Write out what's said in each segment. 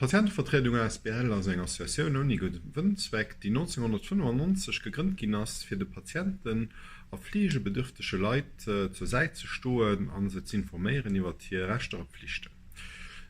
D'Patientevertriedung asbl ass eng Associatioun ouni Gewënnzweck, déi 1995 gegrënnt ginn ass, fir de Patienten a fleegebedürftege Leit zur Säit ze stoen a se z'informéieren iwwer hir Rechter a Pflichten.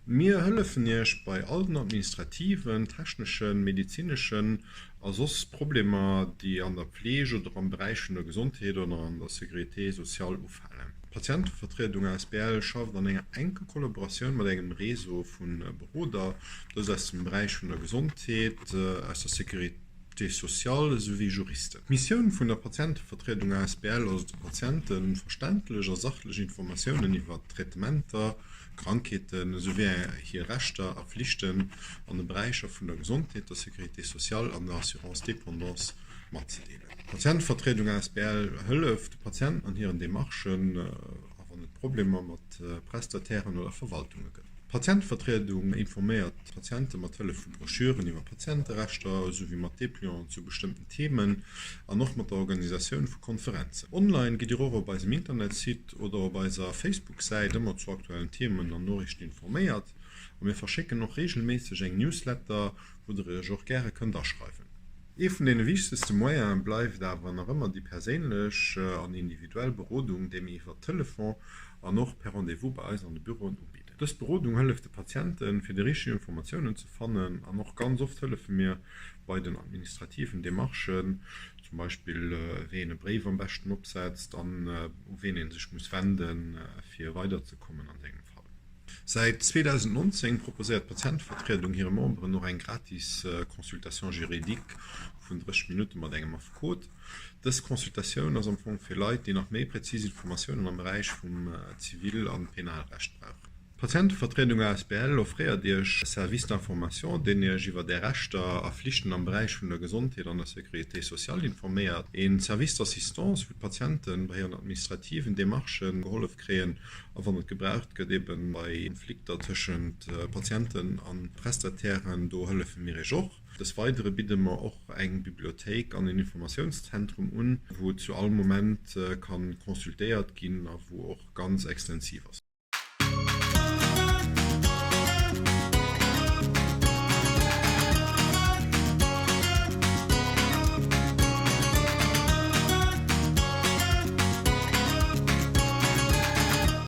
Mir hëllefen Iech bei all den administrativen, techneschen, medezineschen a soss Problemer, déi an der Pfleeg oder am Beräich vun der Gesondheet oder an der Sécurité sociale ufalen. D'Patientevertriedung asbl schafft an enger enker Kollaboratioun mat engem Réseau vu Beroder, dëst aus dem Beräich vun der Gesondheet, aus der Sécurité sociale esouwéi Juristen. D'Missioun vun der Patientevertriedung asbl ass et de Patiente verständlech a sachlech Informatiounen iwwer Traitementer, Krankheeten esouwéi hir Rechter a Flichten an de Beräicher vun der Gesondheet, der Sécurité sociale an der Assurance dépendance matzedeelen. D'Patientevertriedung asbl hëlleft de Patienten an hiren Demarchen a wann et Problemer mat Prestatairen oder Verwaltunge gëtt. D'Patientevertriedung informéiert d'Patiente mat Hëllef vu Broschüren iwwer Patienterechter esouwéi mat Deplianten zu bestëmmten Themen an och mat der Organisatioun vu Konferenzen. Online gitt Dir och op eisem Internetsite oder op eiser Facebook-Säit ëmmer zu aktuellen Themen an Noriichten informéiert a mir verschécken och reegelméisseg eng Newsletter, wou der iech och gäre kënnt aschreiwen. Ee vun deene wichtegste Moyene bleift awer nach ëmmer déi perséinlech an individuell Berodung, déi mir iwwer Telefon an och per Rendez-vous bei eis an de Büroen ubidden. Dës Berodung hëlleft de Patienten, fir déi richteg Informatiounen ze fannen an och ganz oft hëllefe mir bei den administrativen Demarchen, zum Beispill wéi een e Bréif am beschten opsetzt an u ween ee sech muss wenden, fir weiderzekommen an sengem Fall. Säit 2019 proposéiert d'Patientevertriedung hire Memberen och eng gratis Consultation juridique vun 30 Minutte mat engem Affekot. Dës Consultatioun ass am Fong fir Leit, déi nach méi präzis Informatiounen am Beräich vum Zivil an Penalrecht brauchen. D'Patientevertriedung asbl offréiert Iech e Service d'information, deen Iech iwwer Är Rechter a Flichten am Beräich vun der Gesondheet an der Sécurité sociale informéiert, e Service d'assistance, wou d'Patiente bei hiren administrativen Demarchë gehollef kréien a wann et gebraucht gëtt, ebe bei Konflikter tëschent Patienten a Prestatairen, do hëllefe mir Iech och. Des Weidere bidde mer och eng Bibliothéik an en Informatiounszentrum un, wou zu all Moment ka consultéiert ginn a wou och ganz extensiv ass.